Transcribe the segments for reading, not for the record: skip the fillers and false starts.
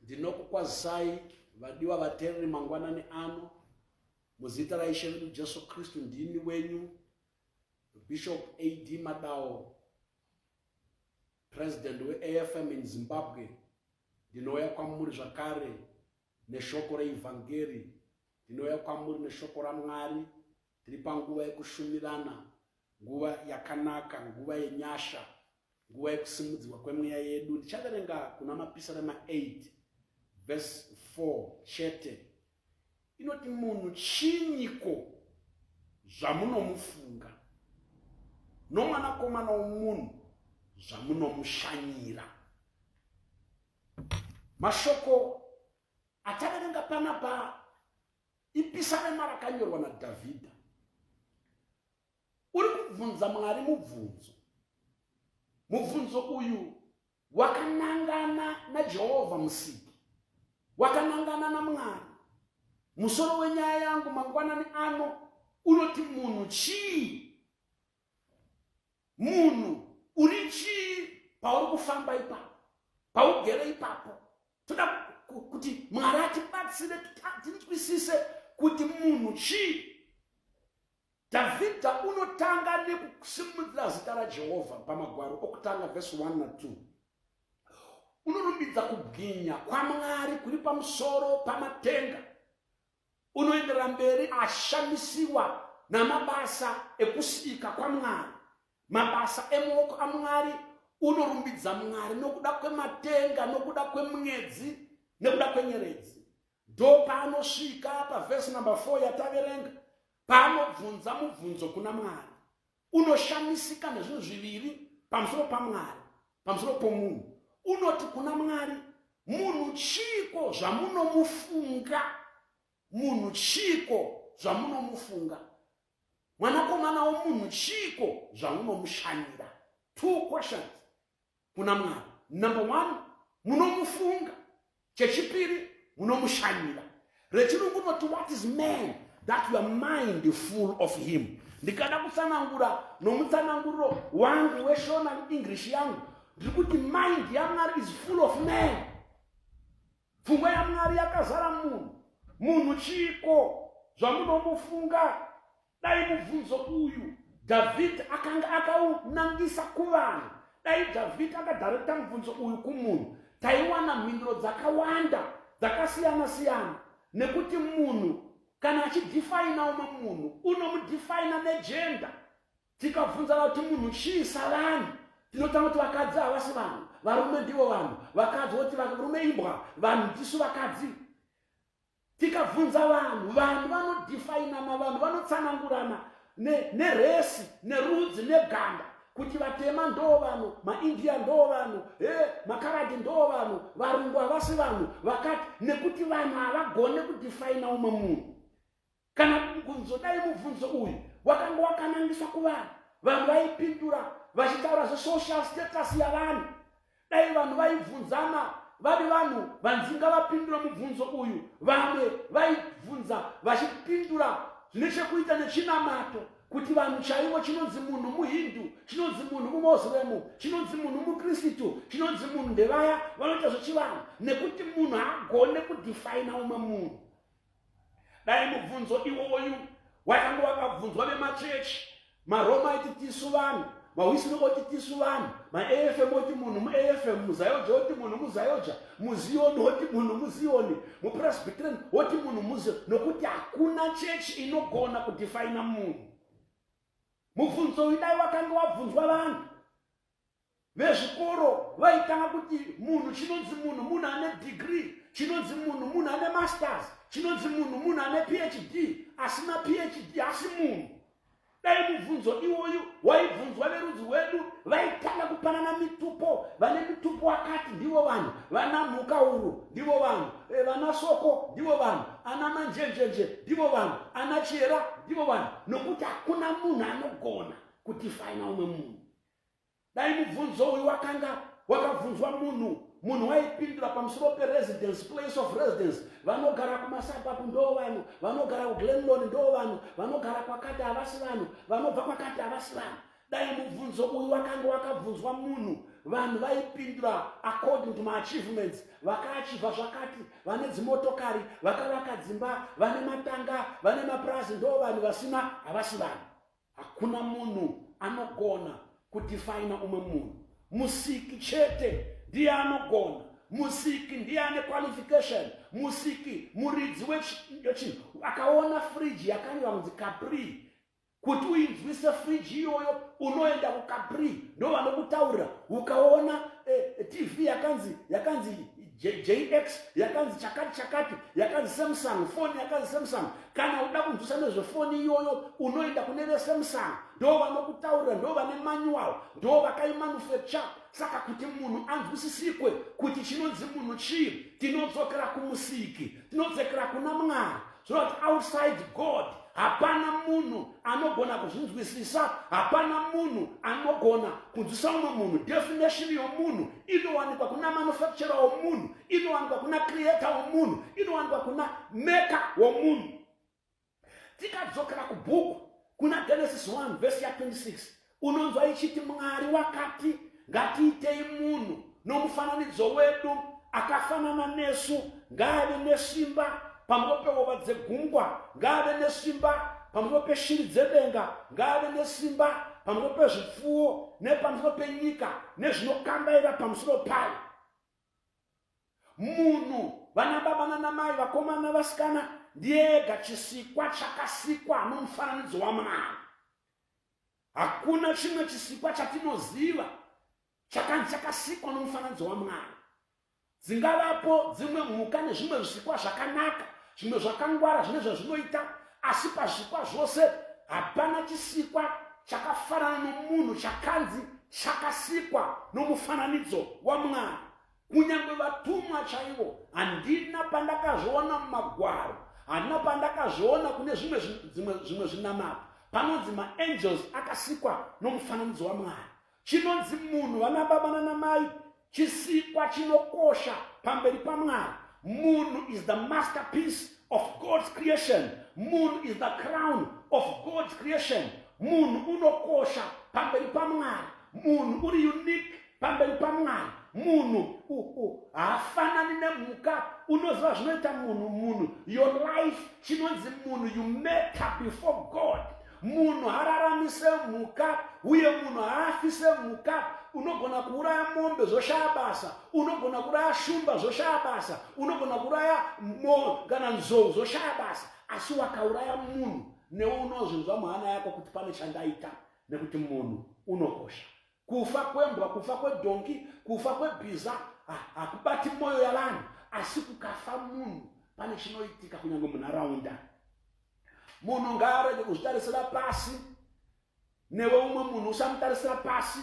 Ndinokukwazisai vadiwa vateereri mangwanani ano muzita raIshe vedu Jesu Kristu. Ndini wenyu Bishop AD Madawo, President weAFM in Zimbabwe. Ndinouya kwamuri zvakare neshoko reivhangeri. Ndinouya kwamuri neshoko raMwari. Tiri panguva yekushumirana, nguva yakanaka, nguva yenyasha, nguva yekusimudzirwa kwemweya yedu. Ndichaverenga kuna Mapisarema 8 vhesi 4 chete. Inoti, munhu chinyiko zvamunomufunga, nomwanakomana womunhu zvamunomushanyira? Mashoko ataverenga panapa ipisarema rakanyorwa naDhavhidha. Uri kubvunza Mwari mubvunzo. Mubvunzo uyu wakanangana naJehovha Musiki, wakanangana naMwari. Musoro wenyaya yangu mangwanani ano unoti munhu chii? Munhu uri chii pauri kufamba ipapo, paugere ipapo? Toda kuti Mwari atibatsire tinzwisise kuti munhu chii. Dhavhidha unotanga nekusimudzira zita raJehovha pamagwaro okutanga vhesi 1 na2. Unorumbidza kubwinya kwaMwari kuri pamusoro pamatenga. Unoenderera mberi ashamisiwa namabasa ekusika kwaMwari, mabasa emaoko aMwari. Unorumbidza Mwari nokuda kwematenga, nokuda kwemwedzi, nekuda kwenyeredzi. Ndopaanosvika pavhesi number 4 yataverenga, paanobvunza mubvunzo kuna Mwari. Unoshamisika nezvinhu zviviri pamusoro paMwari, pamusoro pomunhu. Unoti kuna Mwari, munhu chiiko zvamunomufunga? Munhu chiiko zvamunomufunga? Mwanakomana womunhu chiiko zvamunomushanyira? Two questions kuna Mwari. Number one, munomufunga. Chechipiri, munomushanyira. Rechirungu unoti, what is man that you are mindful of him? Ndikada kutsanangura nomutsananguriro wangu weShona English yangu, ndiri kuti mind yaMwari is full of man. Pfungwa yaMwari yakazara munhu. Munhu chiiko zvamunomufunga? Dai mubvunzo uyu Dhavhidhi akanga akaunangisa kuvanhu, dai Dhavhidhi akadharekta mubvunzo uyu kumunhu, taiwana mhinduro dzakawanda dzakasiyana-siyana, nekuti munhu kana achidhifaina umwe munhu unomudhifaina nejenda. Tikabvunzana kuti munhu chii savanhu, tinotanga kuti vakadzi havasi vanhu, varume ndivo vanhu, vakadzi voti varume imbwa, vanhu tisu vakadzi. Tikabvunza vanhu, vanhu vanodhifainana, vanhu vanotsanangurana neresi, nerudzi, neganda, kuti vatema ndo vanhu, maIndia ndo vanhu, e makaradhi ndo vanhu, varungu havasi vanhu, vakati, nekuti vanhu havagone kudhifaina umwe munhu. Kana mubvunzo, dai mubvunzo uyu wakanga wakanangiswa kuvanhu, vanhu vaipindura vachitaura zvesocial status yavanhu. Dai vanhu vaibvunzana vari vanhu vanzi ngavapindure mubvunzo uyu, vamwe vaibvunza vachipindura zvine chekuita nechinamato, kuti vanhu chaivo chinonzi munhu muHindu, chinonzi munhu muMoziremu, chinonzi munhu muKristu, chinonzi munhu ndevaya vanoita zvechivanhu, nekuti munhu haagone kudhifaina umwe munhu. Dai mubvunzo iwoyu wakanga wakabvunzwa vemachechi, maRoma aiti tisu vanhu, maWisiri oti tisu vanhu, maAFM oti munhu muAFM, muZayoja oti munhu muZayoja, muZiyoni oti munhu muZiyoni, muPresbyterian oti munhu muZiyoni, nokuti hakuna chechi inogona kudhifaina munhu. Mubvunzo uyu dai wakanga wabvunzwa vanhu Vezvikoro vaitanga kuti munhu chinonzi munhu munhu ane degree, chinonzi munhu munhu ane masters, chinonzi munhu munhu ane PhD, asina PhD asi munhu. Dai mubvunzo iwoyu waibvunzwa verudzi rwedu, vaitanga kupanana mitupo. Vane mitupo wakati ndivo vanhu, vana mhuka uru ndivo vanhu, vana soko ndivo vanhu, ana manjenjenje ndivo vanhu, ana chera ndivo vanhu, nokuti hakuna munhu anogona kutifaina umwe munhu. Dai mubvunzo uyu wakanga wakabvunzwa munhu, munhu waipindura pamusoro peresidence, place of residence. Vanogara kumasababu ndo vanhu, vanogara kuGlenlon ndo vanhu, vanogara kwakati havasi vanhu, vanobva kwakati havasi vanhu. Dai mubvunzo uyu wakanga wakabvunzwa munhu, Vanhu vaipindura according to maachievements, vakaachivha zvakati, vane dzimotokari, vakavaka dzimba, vane matanga, vane mapurazi, ndo vanhu. Vasina havasi vanhu. Hakuna munhu anogona kudefina umwe munhu. Musiki chete ndiye anogona. Musiki ndiye ane qualification. Musiki muridzi wechinhu. Akaona friji yakanyorwa kunzi Capri, kuti uinzwise friji iyoyo unoenda kuCapri, ndo vanokutaurira. Ukaona TV yakanzi JX, yakanzi chakati chakati, yakanzi Samsung, foni yakanzi Samsung, kana uda kunzwisa nezvefoni iyoyo unoenda kune veSamsung, ndo vanokutaurira, ndo vane manual, ndo vakaimanufacture. Saka kuti munhu anzwisisikwe kuti chinonzi munhu chii, tinodzokera kumusiki, tinodzokera kuna Mwari. Zvinoti outside God hapana munhu anogona kuzvinzwisisa, hapana munhu anogona kunzwisa umwe munhu. Definition yomunhu inowanikwa kuna manufacturer womunhu, inowanikwa kuna creator womunhu, inowanikwa kuna maker womunhu. Tikadzokera kubhuku kuna Genesis 1 vhesi ya26, unonzwa ichiti, "Mwari wakati, ngatiitei munhu nomufananidzo wedu, akafanana nesu, ngaave nesimba pamusoro pehova dzegungwa, ngaave nesimba pamusoro peshiri dzedenga, ngaave nesimba pamusoro pezvipfuwo, nepamusoro penyika, nezvinokambaira pamusoro payo." Munhu, vana baba nanamai, vakomana, vasikana, ndiye ega chisikwa chakasikwa nomufananidzo waMwari. Hakuna chimwe chisikwa chatinoziva chakanzi chakasikwa nomufananidzo waMwari. Dzingavapo dzimwe mhuka nezvimwe zvisikwa zvakanaka, zvimwe zvakangwara, zvine zvazvinoita, asi pazvisikwa zvose hapana chisikwa chakafanana nomunhu chakanzi chakasikwa nomufananidzo waMwari. Kunyange vatumwa chaivo, handina pandakazviona mumagwaro, handina pandakazviona kune zvimwe zvinamato panonzi maangels akasikwa nomufananidzo waMwari. Chinonzi munhu, vana baba nanamai, chisikwa chinokosha pamberi paMwari. Munhu is the masterpiece of God's creation. Munhu is the crown of God's creation. Munhu unokosha pamberi paMwari. Munhu uri unique pamberi paMwari. Munhu haafanani nemhuka. Unoziva zvinoita munhu? Munhu, your life, chinonzi munhu, you matter before God. Munhu hararami semhuka uye munhu haafi semhuka. Unogona kuuraya mombe, zvoshaya basa. Unogona kuuraya shumba, zvoshaya basa. Unogona kuuraya kana nzou, zvoshaya basa. Asi wakauraya munhu, newe unozvinzwa muhana yako kuti pane chandaita, nekuti munhu unokosha. Kufa kwembwa, kufa kwedhongi, kufa kwebhiza hakubati mwoyo yavanhu, asi kukafa munhu pane chinoitika kunyange munharaunda. Munhu ngaarege kuzvitarisira pasi, newe umwe munhu usamutarisira pasi,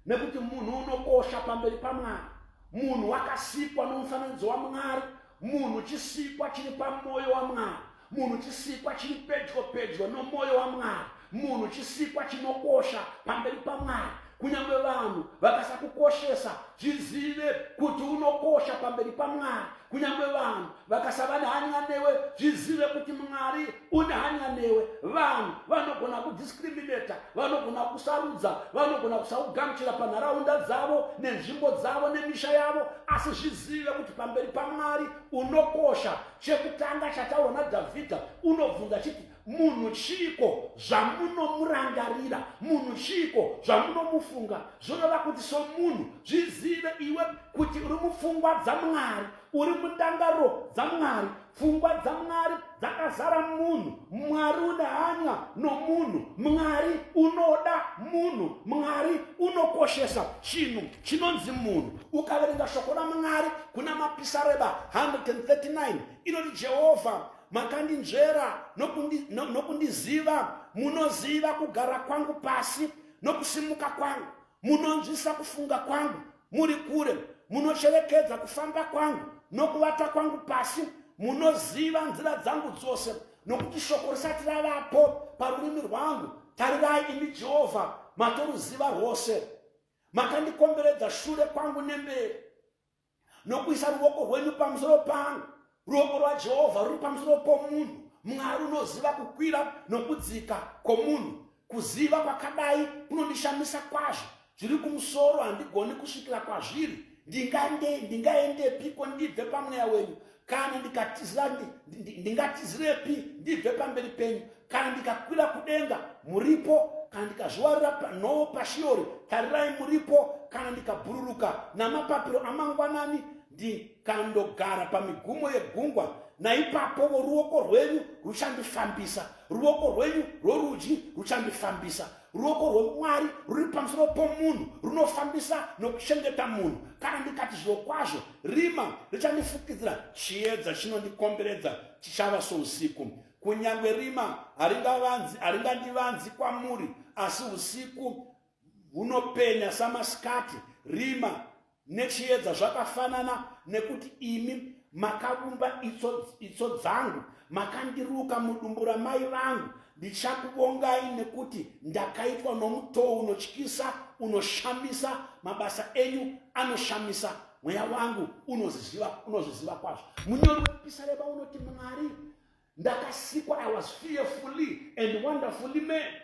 nekuti munhu unokosha pamberi paMwari. Munhu wakasikwa nomufananidzo waMwari. Munhu chisikwa chiri pamwoyo waMwari. Munhu chisikwa chiri pedyo pedyo nomwoyo waMwari. Munhu chisikwa chinokosha pamberi paMwari. Kunyange vanhu vakasakukoshesa, zvizive kuti unokosha pamberi paMwari. Kunyange vanhu vakasava nehanya newe, zvizive kuti Mwari une hanya newe. Vanhu vanogona kudiscriminata, vanogona kusarudza, vanogona kusaugamuchira panharaunda dzavo nenzvimbo dzavo nemisha yavo, asi zvizive kuti pamberi paMwari unokosha. Chekutanga chataurwa naDhavhidha, unobvunza chiti, "Munhu chiiko zvamunomurangarira? Munhu chiiko zvamunomufunga?" Zvoreva kuti somunhu, zvizive iwe kuti uri mupfungwa dzaMwari, uri mundangariro dzaMwari. Pfungwa dzaMwari dzakazara munhu. Mwari une hanya nomunhu. Mwari unoda munhu. Mwari unokoshesa chinhu chinonzi munhu. Ukaverenga shoko raMwari kuna Mapisarema 139, inoti, "Jehovha, makandinzvera nokundiziva. Munoziva kugara kwangu pasi nokusimuka kwangu. Munonzwisa kufunga kwangu muri kure. Munocherekedza kufamba kwangu nokuvata kwangu pasi. Munoziva nzira dzangu dzose, nokuti shoko risati ravapo parurimi rwangu, tarirai, imi Jehovha, matoruziva rwose. Makandikomberedza shure kwangu nemberi, nokuisa ruoko rwenyu pamusoro pangu." Ruoko rwaJehovha ruri pamusoro pomunhu. Mwari unoziva kukwira nokudzika kwomunhu. Kuziva kwakadai kunondishamisa kwazvo. Zviri kumusoro handigoni kusvikira kwazviri. Ndingaendepiko ndibve pamweya wenyu? Kana ndikatizira, ndingatizirepi ndibve pamberi penyu? Kana ndikakwira kudenga, muripo. Kana ndikazviwarira nhovo paShiori, tarirai muripo. Kana ndikabhururuka namapapiro amangwanani, ndikandogara pamigumo yegungwa, naipapovo ruoko rwenyu ruchandifambisa, ruoko rwenyu rworudyi ruchandifambisa. Ruoko rwoMwari ruri pamusoro pomunhu, runofambisa nokuchengeta munhu. Kana ndikati zvirokwazvo rima richandifukidzira, chiedza chinondikomberedza chichava sousiku. Kunyange rima haringandivanzi kwamuri, asi usiku hunopenya samasikati. Rima nechiedza zvakafanana, nekuti imi makavumba itsvo, itsvo dzangu, makandiruka mudumbu ramai vangu. Ndichakuvongai nekuti ndakaitwa nomutoo unotyisa, unoshamisa. Mabasa enyu anoshamisa, mweya wangu unozviziva, unozviziva kwazvo. Munyori wepisarema unoti, Mwari, ndakasikwa, I was fearfully and wonderfully made.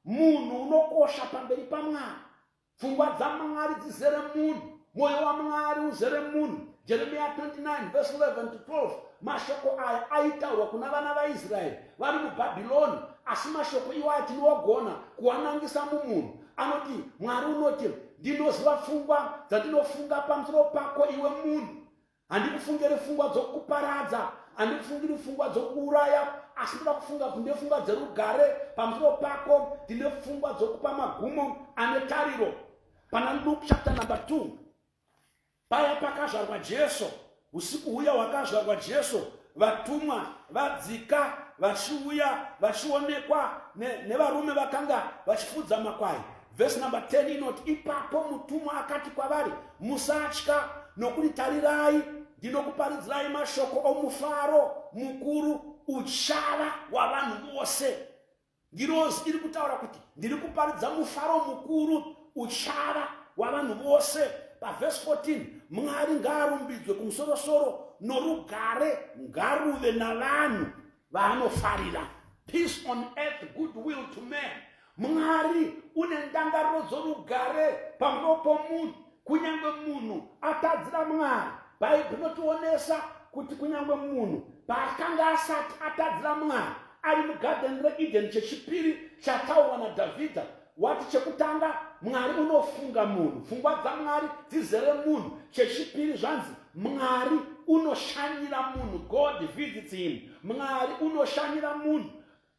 Munhu unokosha pamberi paMwari. Pfungwa dzaMwari dzizere munhu, mwoyo waMwari uzere munhu. Jeremiya 29 verse 11 to 12. Mashoko aya aitaurwa kuna vana vaIsraeri vari muBhabhiloni, asi mashoko iwaya tinogona kuanangisa mumunhu. Anoti, Mwari unoti, ndinoziva pfungwa dzandinofunga pamusoro pako iwe munhu. Handikufungiri pfungwa dzokuparadza, handikufungiri pfungwa dzokuuraya, asi ndoda kufunga kuti ndine pfungwa dzerugare pamusoro pako, ndine pfungwa dzokupa magumo ane tariro. Pana Luke chapter number 2, paya pakazvarwa Jesu, usiku huya hwakazvarwa Jesu, vatumwa vadzika vachiuya vachionekwa nevarume ne vakanga vachifudza makwai. Vhesi namba 10 inoti, ipapo mutumwa akati kwavari, musatya, nokuti tarirai, ndinokuparidzirai mashoko omufaro mukuru uchava wavanhu vose. Ngirozi iri kutaura kuti ndiri kuparidza mufaro mukuru uchava wavanhu vose. Pavhesi 14, Mwari ngaarumbidzwe kumusorosoro, norugare ngaruve navanhu vaanofarira. Peace on earth, good will to men. Mwari une ndangariro dzorugare pamusoro pomunhu, kunyange munhu atadzira Mwari. Bhaibheri rinotionesa kuti kunyange munhu paakanga asati atadzira Mwari, ari mugadheni reEdeni, chechipiri chataurwa naDhavhidha, wati chekutanga, Mwari unofunga munhu, pfungwa dzaMwari dzizere munhu. Chechipiri zvanzi Mwari unoshanyira munhu, God visits him. Mwari unoshanyira munhu.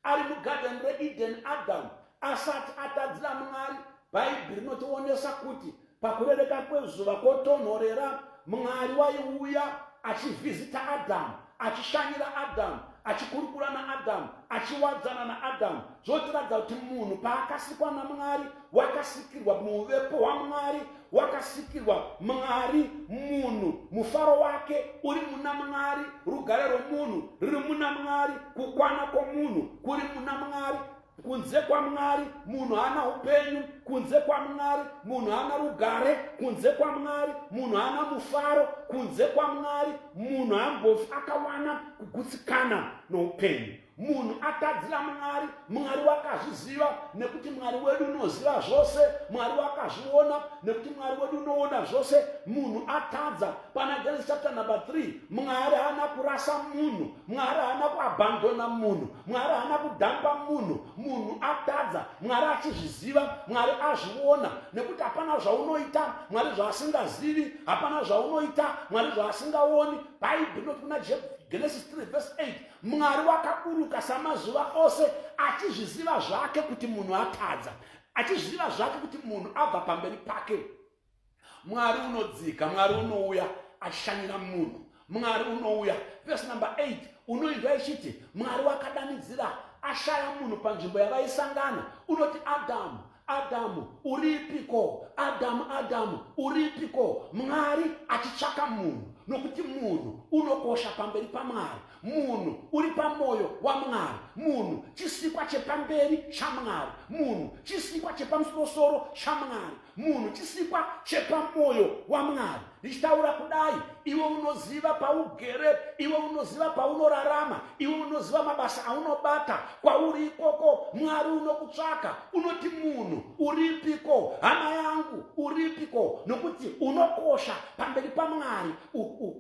Ari mugadheni reEdeni, Adhamu asati atadzira Mwari, Bhaibheri rinotionesa kuti pakurereka kwezuva kwotonhorera, Mwari waiuya achivhizita Adhamu, achishanyira Adhamu, achikurukura naAdhamu, achiwadzana naAdhamu. Zvotiratidza kuti munhu paakasikwa naMwari, wakasikirwa muuvepo hwaMwari, wakasikirwa Mwari. Munhu mufaro wake uri muna Mwari, rugare rwomunhu ruri muna Mwari, kukwana kwomunhu kuri muna Mwari. Kunze kwaMwari munhu haana upenyu, kunze kwaMwari munhu haana rugare, kunze kwaMwari munhu haana mufaro, kunze kwaMwari munhu haambofi akawana kugutsikana noupenyu. Munhu atadzira Mwari, Mwari wakazviziva, nekuti Mwari wedu unoziva zvose. Mwari wakazviona, nekuti Mwari wedu unoona zvose. Munhu atadza. Pana Genesis chapter number 3, Mwari haana kurasa munhu, Mwari haana kuabandona munhu, Mwari haana kudhampa munhu. Munhu atadza, Mwari achizviziva, Mwari azviona, nekuti hapana zvaunoita Mwari zvaasingazivi, hapana zvaunoita Mwari zvaasingaoni. Bhaibheri rinoti kuna Genesis 3 verse 8, Mwari wakaburuka samazuva ose achizviziva zvake kuti munhu atadza, achizviziva zvake kuti munhu abva pamberi pake. Mwari unodzika, Mwari unouya achishanyira munhu. Mwari unouya. Verse number 8 unoinzwa ichiti Mwari wakadanidzira ashaya munhu panzvimbo yavaisangana. Unoti Adhamu, Adhamu uripiko? Adhamu, Adhamu uripiko? Mwari achitsvaka munhu, nokuti munhu unokosha pamberi paMwari. Munhu uri pamwoyo waMwari. Munhu chisikwa chepamberi chaMwari. Munhu chisikwa chepamusorosoro chaMwari. Munhu chisikwa chepamwoyo waMwari. Ndichitaura kudai, iwe unoziva paugere, iwe unoziva paunorarama, iwe unoziva mabasa aunobata. Kwauri ikoko, Mwari unokutsvaka. Unoti munhu uripiko, hama yangu uripiko, nokuti unokosha pamberi paMwari,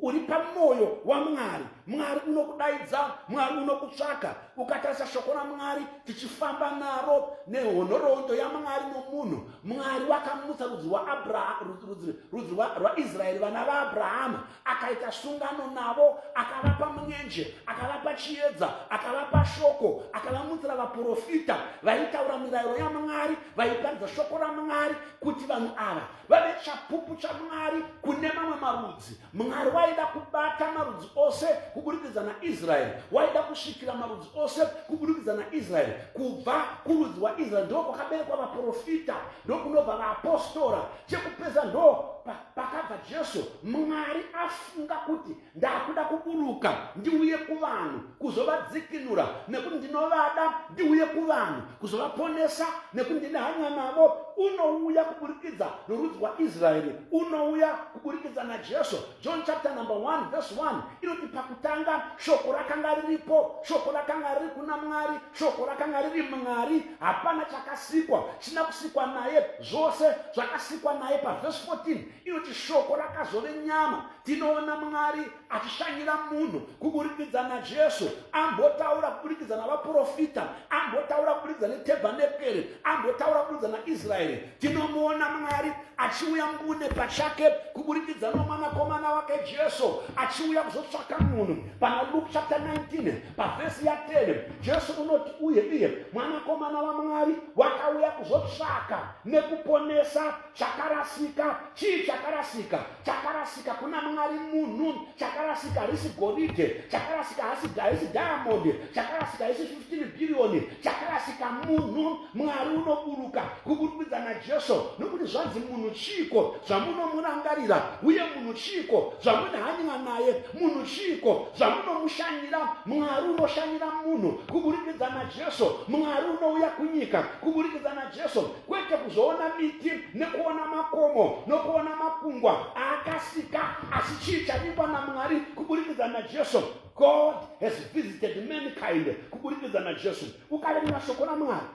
uri pamwoyo waMwari. Mwari unokudaidza, Mwari unokutsvaka. Ukatarisa shoko raMwari tichifamba naro nenhoroondo yaMwari nomunhu, Mwari wakamutsa rudzi rudzi rwaIsraeri, vana vaAbrahama, akaita sungano navo, akavapa mwenje, akavapa chiedza, akavapa shoko, akavamutsira vaprofita vaitaura mirayiro yaMwari, vaiparidza shoko raMwari, kuti vanhu ava vave chapupu chaMwari kune mamwe marudzi. Mwari waida kubata marudzi ose kuburikidza naIsraeri, waida kusvikira marudzi ose kuburikidza naIsraeri. Kubva kurudzi rwaIsraeri ndo kwakaberekwa vaprofita, ndokunobva vaapostora, chekupedza ndo pakabva Jesu. Mwari afunga kuti ndakuda kuburuka ndiuye kuvanhu kuzovadzikinura, nekuti ndinovada, ndiuye kuvanhu kuzovaponesa, nekuti ndine hanya navo. Unouya kuburikidza norudzi rwaIsraeri, unouya kuburikidza naJesu. John chapter number 1 verse 1 inoti, pakutanga shoko rakanga riripo, shoko rakanga riri kuna Mwari, shoko rakanga riri Mwari. Hapana chakasikwa chisina kusikwa naye, zvose zvakasikwa naye. Pavhesi 14 inoti shoko rakazove nyama. Tinoona Mwari achishanyira munhu kuburikidza naJesu. Ambotaura kuburikidza navaprofita, ambotaura kuburikidza netebhanekeri, ambotaura kuburikidza naIsraeri. Tinomuona Mwari achiuya mbune pachake kuburikidza nomwanakomana wake Jesu, achiuya kuzotsvaka munhu. Pana Luke chapter 19 pavhesi ya10, Jesu unoti uye iye mwanakomana waMwari wakauya kuzotsvaka nekuponesa chakarasika. Chii chakarasika? Chakarasika kuna Mwari munhu. Chakarasika harisi goridhe, chakarasika haisi diamond, chakarasika haisi 15 bhiriyoni, chakarasika munhu. Mwari unoburuka kuburikidza naJesu, nokuti zvanzi, munhu chiiko zvamunomurangarira, uye munhu chiiko zvamune hanya naye, munhu chiiko zvamunomushanyira? Mwari unoshanyira munhu kuburikidza naJesu. Mwari unouya kunyika kuburikidza naJesu, kwete kuzoona miti nekuona makomo nokuona makungwa aakasika, asi chii chavingwa naMwari kuburikidza naJesu. God has visited mankind kuburikidza naJesu. Ukaverenga shoko raMwari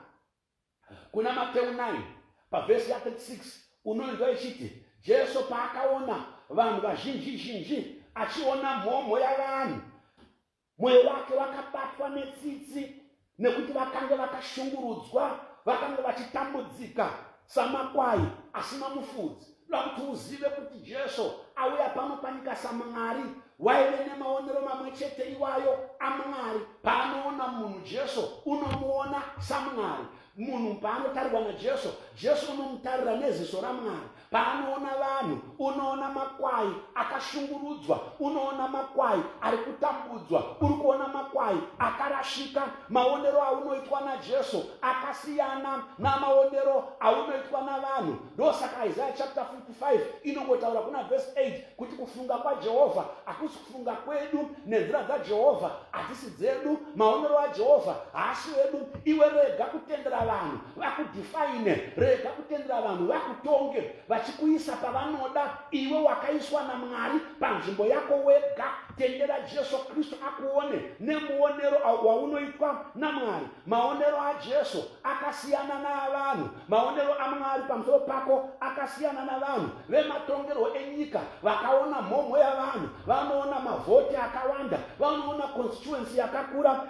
kuna Mateu 9 pavhesi ya36, unonzwa ichiti Jesu paakaona vanhu vazhinji zhinji, achiona mhomho yavanhu, mwoyo wake wakabatwa netsitsi, nekuti vakange vakashungurudzwa, vakanga vachitambudzika samakwai asina mufudzi. Ndoda kuti uzive kuti Jesu auya pano panyika saMwari waive nemaonero mamwe chete iwayo aMwari. Paanoona munhu, Jesu unomuona saMwari. Munhu paanotarirwa naJesu, Jesu unomutarira neziso raMwari. Paanoona vanhu, unoona makwai akashungurudzwa, unoona makwai ari kutambudzwa, uri kuona makwai akarashika. Maonero aunoitwa naJesu akasiyana namaonero aunoitwa navanhu. Ndosaka Isaiah chapter 55 inongotaura kuna vhesi 8 kuti kufunga kwaJehovha hakusi kufunga kwedu, nenzira dzaJehovha hadzisi dzedu, maonero aJehovha haasi edu. Iwe rega kutendera vanhu vakudefine, rega kutendera vanhu vakutonge vachikuisa pavanoda. Iwe wakaiswa naMwari panzvimbo yako wega. Tendera Jesu Kristu akuone nemuonero waunoitwa naMwari. Maonero aJesu akasiyana naavanhu. Maonero aMwari pamusoro pako akasiyana navanhu vematongerwo enyika. Vakaona mhomho yavanhu, vanoona mavhoti akawanda, vanoona constituency yakakura.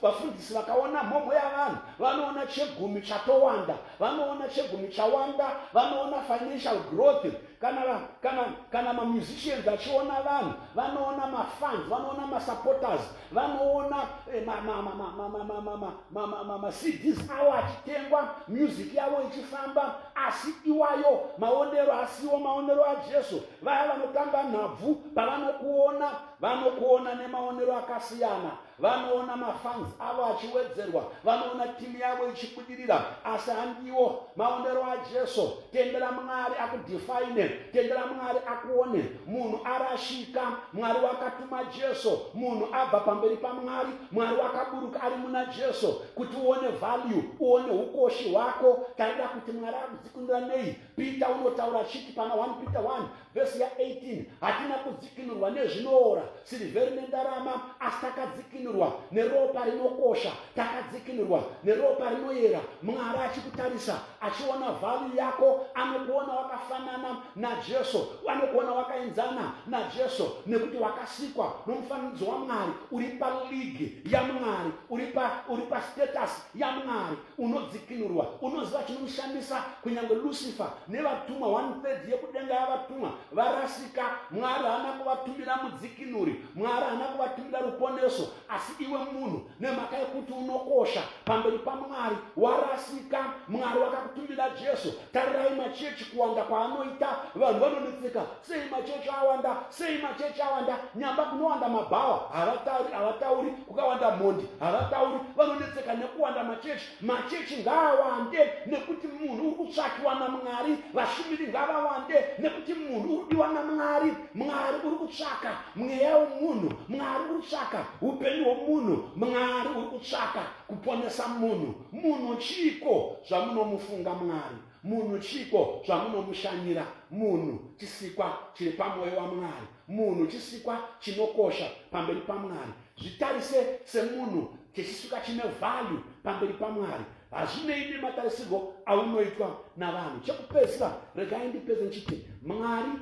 Vafundisi vakaona mhomho yavanhu, vanoona chegumi chatowanda, vanoona chegumi chawanda, vanoona financial growth. Kana mamusicians achiona vanhu, vanoona mafans, vanoona masupporters, vanoona maCDs avo achitengwa, music yavo ichifamba. Asi iwayo maonero asiwo maonero aJesu. Vaya vanotamba nhabvu pavanokuona, vanokuona nemaonero akasiyana. Vanoona mafans avo achiwedzerwa, vanoona timu yavo ichibudirira, asi handiwo maonero aJesu. Tendera Mwari akudefine, tendera Mwari akuone. Munhu arashika, Mwari wakatuma Jesu. Munhu abva pamberi paMwari, Mwari wakaburuka ari muna Jesu kuti uone value, uone ukoshi hwako. Tarira kuti Mwari akudzikinura nei. Peter unotaura achiti pana 1 Peter 1 vhesi ya18, hatina kudzikinurwa nezvinoora, sirivheri nendarama, asi takadzikinurwa neropa rinokosha, takadzikinurwa neropa rinoyera. Mwari achikutarisa, achiona value yako, anokuona wakafanana naJesu, anokuona wakaenzana naJesu, nekuti wakasikwa nomufananidzo waMwari. Uri paleague yaMwari, uri pastatus yaMwari, unodzikinurwa. Unoziva chinomushamisa? Kunyange Lucifer nevatumwa, 1/3 yekudenga yavatumwa varasika, Mwari haana kuvatumira mudzikinuri, Mwari haana kuvatumira ruponeso. Asi iwe munhu, nemhaka yekuti unokosha pamberi paMwari, warasika, Mwari wakakutumira Jesu. Tarirai machechi kuwanda kwaanoita. Vanhu vanonetseka, sei machechi awanda, sei machechi awanda? Nyamba kunowanda mabhawa havatauri, havatauri. Kukawanda mhondi havatauri. Vanonetseka nekuwanda machechi. Machechi ngaawande nekuti munhu uri kutsvakiwa naMwari. Vashumiri ngavawande nekuti munhu uri kudiwa naMwari. Mwari uri kutsvaka mweya wemunhu, Mwari uri kutsvaka upenyu hwomunhu, Mwari uri kutsvaka kuponesa munhu. Munhu chiiko zvamunomufunga Mwari? Munhu chiiko zvamunomushanyira? Munhu chisikwa chiri pamwoyo waMwari. Munhu chisikwa chinokosha pamberi paMwari. Zvitarise semunhu chechisikwa chine value pamberi paMwari, hazvinei nematarisirwo aunoitwa navanhu. Chekupedzisira, regai ndipedze ndichiti Mwari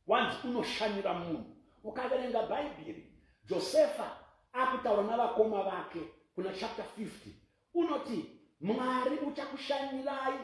wanzi unoshanyira munhu. Ukaverenga Bhaibheri, Josefa akutaura navakoma vake kuna chapter 50, unoti Mwari uchakushanyirai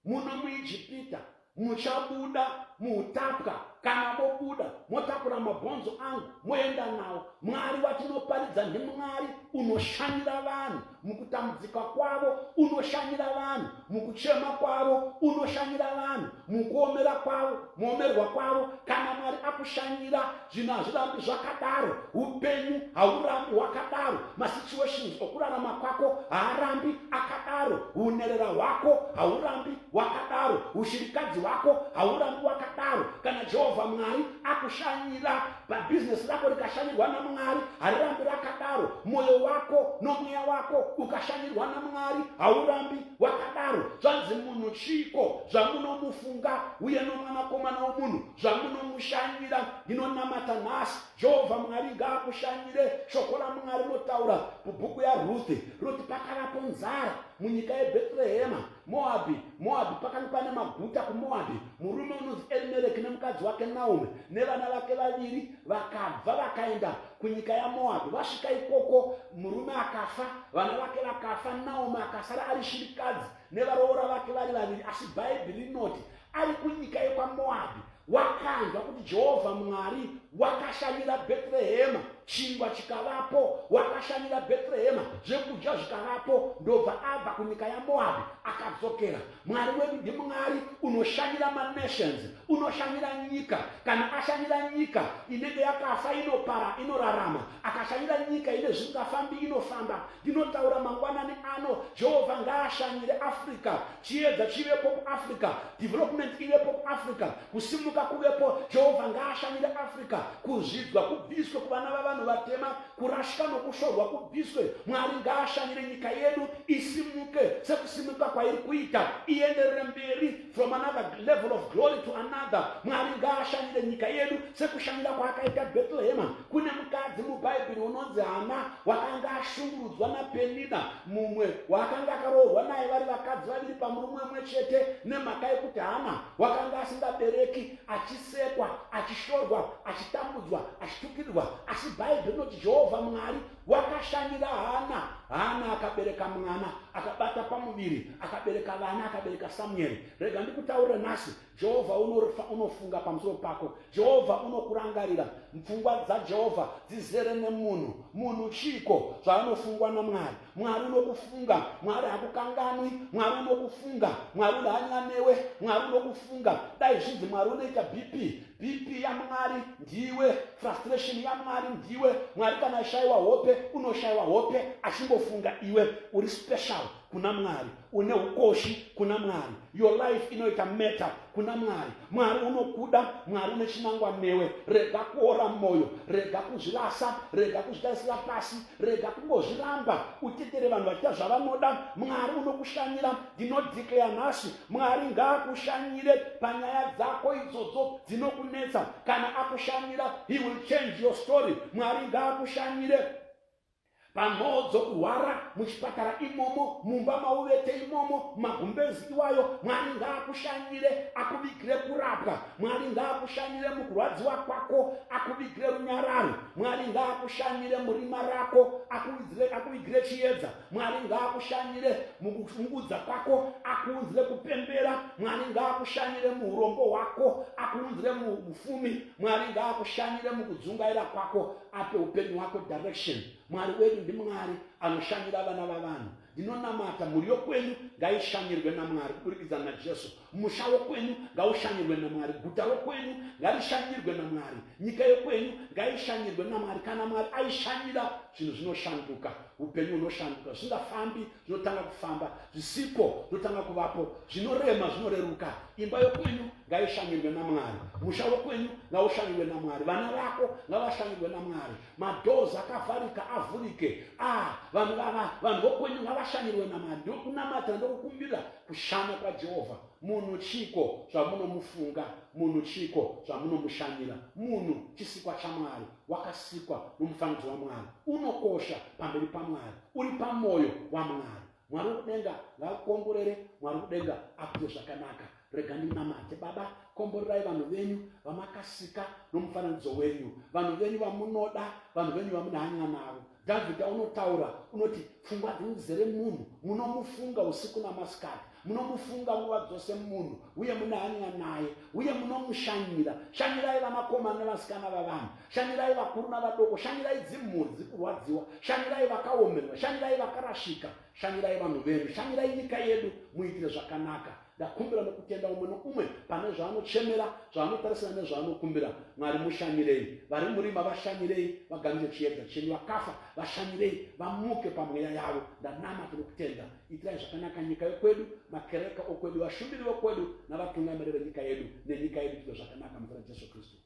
muno muIjipita, muchabuda muutapwa. Kana mobuda, motakura mabhonzo angu moenda nawo. Mwari watinoparidza ndiMwari unoshanyira vanhu mukutambudzika kwavo, unoshanyira vanhu mukuchema kwavo, unoshanyira vanhu mukuomera kwavo, muomerwa kwavo. Kana Mwari akushanyira, zvinhu hazvirambi zvakadaro, upenyu haurambi hwakadaro, masituations okurarama kwako haarambi akadaro, unerera hwako haurambi hwakadaro, ushirikadzi hwako haurambi hwakadaro. Kana Jehovha Mwari akushanyira, pabhizinesi rako rikashanyirwa naMwari harirambi rakadaro. Mwoyo wako nomweya wako ukashanyirwa naMwari haurambi wakadaro. Zvanzi, munhu chiiko zvamunomufunga, uye nomwanakomana womunhu zvamunomushanyira? Ndinonamata nhasi, Jehovha Mwari ngaakushanyire. Shoko raMwari rinotaura mubhuku yaRuthi, rinoti pakavapo nzara munyika yeBhetrehema. Moabhi, Moabhi, pakanga pane maguta kuMoabhi. Murume unonzi Erimereki nemukadzi wake Naomi nevana vake vaviri vakabva vakaenda kunyika yaMoabhi. Vasvika ikoko, murume akafa, vana vake vakafa, Naomi akasara ari shirikadzi nevaroora vake vari vaviri. Asi Bhaibheri rinoti ari kunyika yekwaMoabhi wakanzwa kuti Jehovha Mwari wakashanyira Bhetrehema, chingwa chikavapo, wakashanyira Bhetrehema, zvekudya zvikavapo. Ndobva abva kunyika yaMoabhi akadzokera. Mwari wedu ndiMwari unoshanyira manations, unoshanyira nyika. Kana ashanyira nyika inenge yakafa, inopara, inorarama. Akashanyira nyika ine zvisingafambi, inofamba. Ndinotaura mangwanani ano, Jehovha ngaashanyire Africa, chiedza chivepo kuAfrica, development ivepo kuAfrica, kusimuka kuvepo. Jehovha ngaashanyire Africa, kuzvidzwa kubviswe kuvana vavanhu vatema, kurashika nokushorwa kubviswe. Mwari ngaashanyire nyika yedu, isimuke sekusimuka kwairi kuita, ienderere mberi from another level of glory to another. Mwari ngaashanyire nyika yedu sekushanyira kwaakaita Bhetrehema. Kune mukadzi muBhaibheri unonzi Hana, wakanga ashungurudzwa naPenina, mumwe waakanga akaroorwa naye, vari vakadzi vaviri pamurume mumwe chete, nemhaka yekuti Hana wakanga asingabereki, achisekwa, achishorwa, achitambudzwa, achitukirirwa. Asi Bhaibheri rinoti Jehovha Mwari wakashanyira Hana. Hana akabereka mwana, akabata pamuviri, akabereka vana, akabereka Samueri. Rega ndikutaurire nhasi, Jehovha unofunga pamusoro pako. Jehovha unokurangarira. Pfungwa dzaJehovha dzizere nemunhu. Munhu chiiko zvaanofungwa naMwari? Mwari unokufunga. Mwari hakukanganwi. Mwari unokufunga. Mwari une hanya newe. Mwari unokufunga. Dai zvinzi Mwari unoita BP. BP yaMwari ndiwe. Frustration yaMwari ndiwe. Mwari kana ashaiwa hope, unoshaiwa hope achingofunga iwe. Uri special kuna Mwari. Une ukoshi kuna Mwari. Your life inoita matter kuna Mwari. Mwari unokuda, Mwari une chinangwa newe. Rega kuora moyo, rega kuzvirasa, rega kuzvitarisira pasi, rega kungozviramba utetere vanhu vachiita zvavanoda. Mwari unokushanyira. Ndinodeclare nhasi, Mwari ngaakushanyire panyaya dzako idzodzo dzinokunetsa. Kana akushanyira, he will change your story. Mwari ngaakushanyire panhoo dzokurwara muchipatara imomo, mumba mauvete imomo, mumagumbezi iwayo. Mwari ngaakushanyire akuvigire kurapwa. Mwari ngaakushanyire mukurwadziwa kwako, akuvigire runyararo. Mwari ngaakushanyire murima rako, akuvigire chiedza. Mwari ngaakushanyire mukuungudza kwako, akuunzire kupembera. Mwari ngaakushanyire muurombo hwako, akuunzire mufumi. Mwari ngaakushanyire mukudzungaira kwako, ape upenyu hwako direction. Mwari wedu ndiMwari anoshanyira vana vavanhu. Ndinonamata mhuri yokwenyu ngaishanyirwe naMwari kuburikidza naJesu. Musha wokwenyu ngaushanyirwe naMwari. Guta rokwenyu ngarishanyirwe naMwari. Nyika yokwenyu ngaishanyirwe naMwari. Kana Mwari aishanyira, zvinhu zvinoshanduka. Upenyu hunoshanduka. Zvisingafambi zvinotanga kufamba. Zvisipo zvinotanga kuvapo. Zvinorema zvinoreruka. Imba yokwenyu ngaishanyirwe naMwari. Musha wokwenyu ngaushanyirwe naMwari. Vana vako ngavashanyirwe naMwari. Madoors akavharika avhurike. Vanhu vava, vanhu vokwenyu ngavashanyirwe naMwari. Ndokunamatira, ndokukumbira kushanya kwaJehovha. Munhu chiiko zvamunomufunga? Munhu chiiko zvamunomushanyira? Munhu chisikwa chaMwari, wakasikwa nomufananidzo waMwari, unokosha pamberi paMwari, uri pamoyo waMwari. Mwari wekudenga ngaakukomborere. Mwari wekudenga akuite zvakanaka. Rega ndinamate. Baba, komborerai vanhu venyu vamakasika nomufananidzo wenyu, vanhu venyu vamunoda, vanhu venyu vamune hanya navo. Dhavhidha unotaura unoti, pfungwa dzenyu dzizere munhu, munomufunga usiku namasikati, munomufunga nguva dzose munhu, uye mune hanya naye, uye munomushanyira. Shanyirai vanakomana nevasikana vavanhu, shanyirai vakuru navadoko, shanyirai dzimhuri dziri kurwadziwa, shanyirai vakaomerwa, shanyirai vakarashika, shanyirai vanhu venyu, shanyirai nyika yedu, muitire zvakanaka. Ndakumbira nokutenda umwe noumwe pane zvaanochemera, zvaanotarisira nezvaanokumbira. Mwari mushanyirei. Vari murima vashanyirei, vagamuchire chiedza chenyu. Vakafa vashanyirei, vamuke pamweya yavo. Ndanamata nokutenda. Itirai zvakanaka nyika yokwedu, makereke okwedu, vashumiri vokwedu navatungamiri venyika yedu nenyika yedu itirwe zvakanaka muzita raJesu Kristu.